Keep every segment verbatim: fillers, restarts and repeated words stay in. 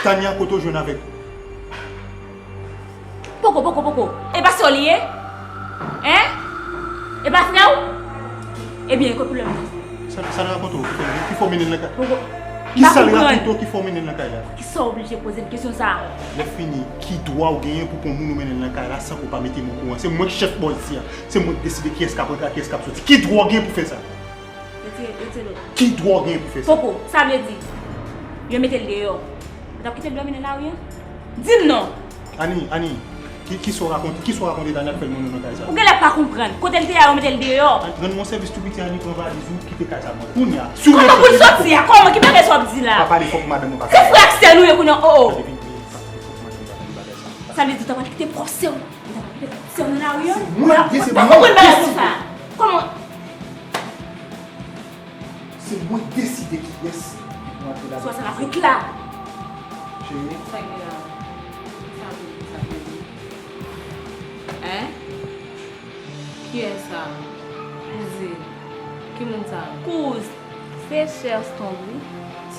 Tania, kote w jwenn avèk? Poko, poko, poko. E pa sè w li ye? Hein? E pa frè w? Ebyen, e kote pwoblèm nan? Sa, sa l rakonte w ki fè, ki fè w mennen l nan kay? Poko. Kisa l rakonte w ki fè w mennen l nan kay la? Poukisa w oblije poze m kesyon sa a? Lè fini, ki dwa w genyen pou pran moun ou mennen l nan kay la san ke w pa mete m okouran? Se mwen k chèf bò isi a. Se mwen k deside kiyès k ap rantre ak kiyès k ap soti. Ki dwa w genyen pou fè sa? Retire, retire l. Ki dwa w genyen pou fè sa? Poko, sa vle di, yo mete l deyò. Ou t ap kite l dòmi nan lari an? Di m non! Ani, Ani, ki, kisa w rakonte, kisa w rakonte Tania k fè l mennen w nan kay sa? Ou genlè pa konprann. Kote l te ye a, yo mete l deyò. Ani, rann mwen sèvis tou piti, Ani, pran valiz ou, kite kay sa pou mwen. Kounye a, si w... Kòman pou l soti a? Kòman? Ki bagay sa w ap di la? Pa pale fò pou madanm mwen pa tande. Se frè ak sè nou ye kounye a, o, o. Tande, vin, vin, pa pale fò pou madanm mwen pa tande bagay sa. Sa vle di w t ap al kite pròp sè w. Ou t ap al kite pròp sè w nan lari an? Se mwen ki deside. Mwen pa konprann bagay konsa. Kòman? Se mwen ki deside kiyès ki pou antre ladan. Swa sa l ap ret la. Cheri. Sa gen la? Sa vle di, sa vle di. Hein? Kiyès sa? Kouzin. Ki moun sa? Kouz. Se sè Strong, wi.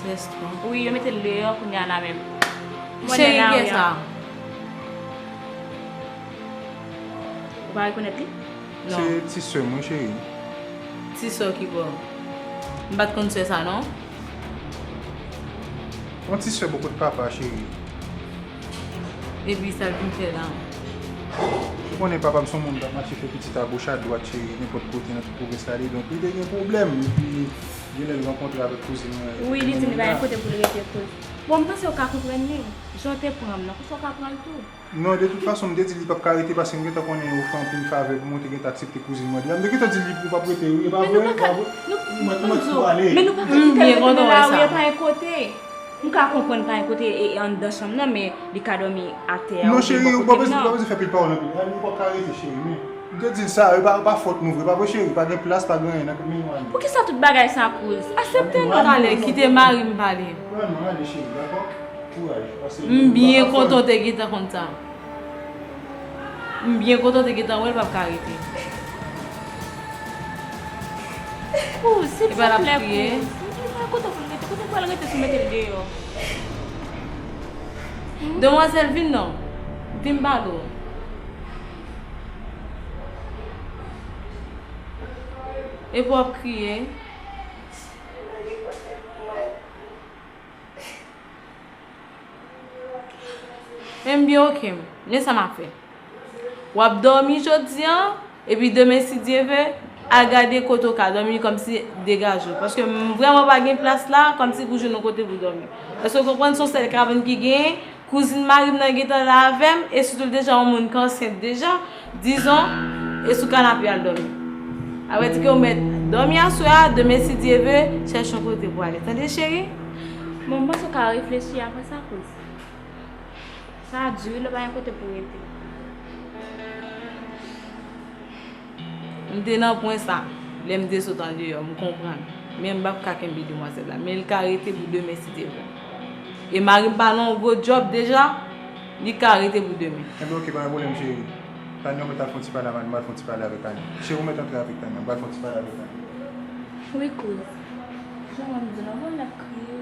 Sè Strong. Wi, yo mete l deyò kounye a la menm. Cheri, kiyès sa? Ou pa rekonèt li? Non. Se ti sè m wi, cheri. Ti sè w ki bò? M pa t konn sè sa, non. Yon ti sè bò kot papa, cheri. Epi sa l vin fè la? Ou konnen papa m se yon moun k ap mache fè pitit agoch adwat, cheri, nenpòt kote nan tout pwovens la li. Donk, li te gen pwoblèm. Epi, genlè l rankontre avèk kouzin mwen. Wi, li di li pa gen kote pou l rete kouz. Bon, m panse w ka konprann li. Jan w te pran m nan, konsa w ka pran l tou. Non, de tout fason, m te di li p ap ka rete paske m gentan konnen ou fè anpil favè pou mwen, ou te gentan aksepte kouzin mwen. Deja m te gentan di li ou p ap rete, wi, e pa vre? E pa vre? Mwen, mwen tou ale. Men nou pa ka kite l rete nan lari, e pa yon kote. M ka konprann pa yon kote e, e anndan chanm nan, men li ka dòmi atè a oubyen bò kote m nan. Non, cheri, ou pa bezwen, ou pa bezwen fè pil pawòl anpil. Ou p ap ka rete, cheri, men. M te di l sa, e pa, pa fòt nou vre, pa vre, cheri? Pa gen plas, pa gen anyen nan menm. Poukisa tout bagay sa, Kouz? Aksepte non. Talè, kite mari m pale. Pran non, ale, cheri, dakò? Kouraj, pase. M byen kontan w te gentan konn sa. M byen kontan w te gentan wè l p ap ka rete. Kouz, silvouplè, Kouz. Li pa kote pou l rete, kote pou l rete si w mete l deyò? Demwazèl, vin non. Vin m pale w. Epi w ap kriye. Men m byen oke m. Men sa m ap fè. W ap dòmi jodi a, epi demen si Dye vle, al gade kote w ka dòmi kòmsi degaje w. Paske m vrèman pa gen plas la, kòmsi pou jwenn yon kote pou dòmi. Èske w konprann se yon sèl kabann ki genyen? Kouzin mari m nan gentan la avè m, e sitou l deja yon moun k ansent deja, dizon, e sou kanape al dòmi. Sa vle di ke ou mèt dòmi aswè a, demen si Dye vle, chèche yon kote pou ale. Tande, cheri? Bon, m panse w ka reflechi apre sa, Kouz. Sa di wi, lè w pa gen kote pou w rete. M te nan pwen sa, lè m te sot andeyò, m konprann. Men m p ap ka kenbe demwazèl la. Men l ka rete pou demen si Dye vle. E mari m pa nan yon gwo djòb deja, li ka rete pou demen. Enben, oke, pa gen pwoblèm, cheri. Tania, ou mèt al fè yon ti pale avèk, m al fè yon ti pale avèk Tania. Cheri, ou mèt antre avèk Tania, m pral fè yon ti pale avèk Tania. Wi, Kouz. Jan mwen m di w la, mwen ap kriye.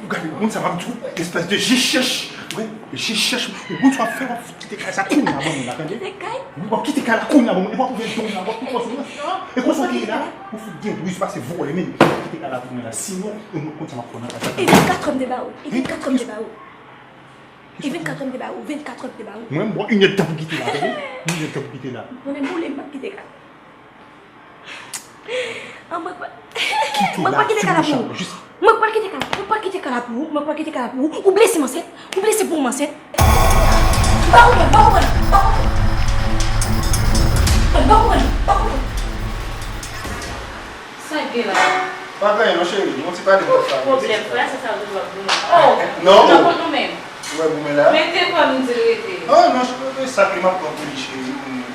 Ou gade moun sa, m ap di w, espès de je chèch. Wi, je chèch. Ou konn sa w ap fè, w ap fout kite kay sa kounye a ban mwen la, tande? Kite kay? Wi, w ap kite kay la kounye a ban mwen, e w ap ouvè do m la, w ap pran sou mwen. E konsa w te ye la, ou fout gen riz pase vòlè, men kite kay la pou mwen la. Sinon, e mwen konn sa m ap fè w nan kay sa. E vennkatrè m te ba ou, e vennkatrè m te ba ou. E vennkatrè m te ba ou, vennkatrè m te ba ou. Mwen, m ba w inèdtan pou kite la, tande? Inèdtan pou kite la. Mwen menm, boule m, m ap kite kay. An, mwen pa, mwen pa kite kay la pou ou. Mwen pa kite kay la, mwen pa kite kay la pou ou, mwen pa kite kay la pou ou. Ou blese m ansent, ou blese pou m ansent. Ba ou mwen, ba ou mwen, ba ou mwen. Ba ou mwen, ba ou mwen. Sa gen la? Pa gen anyen non, cheri. Yon ti pale m t ap fè avè w, se sa. Pwoblèm, frè, se sa w toujou ap goumen. Oh! Non. Ou nan kont nou menm. Ou wè goumen la? Mete kò m di rete. Oh, non, cheri, sa ke m ap pran pou li, cheri, pou nou.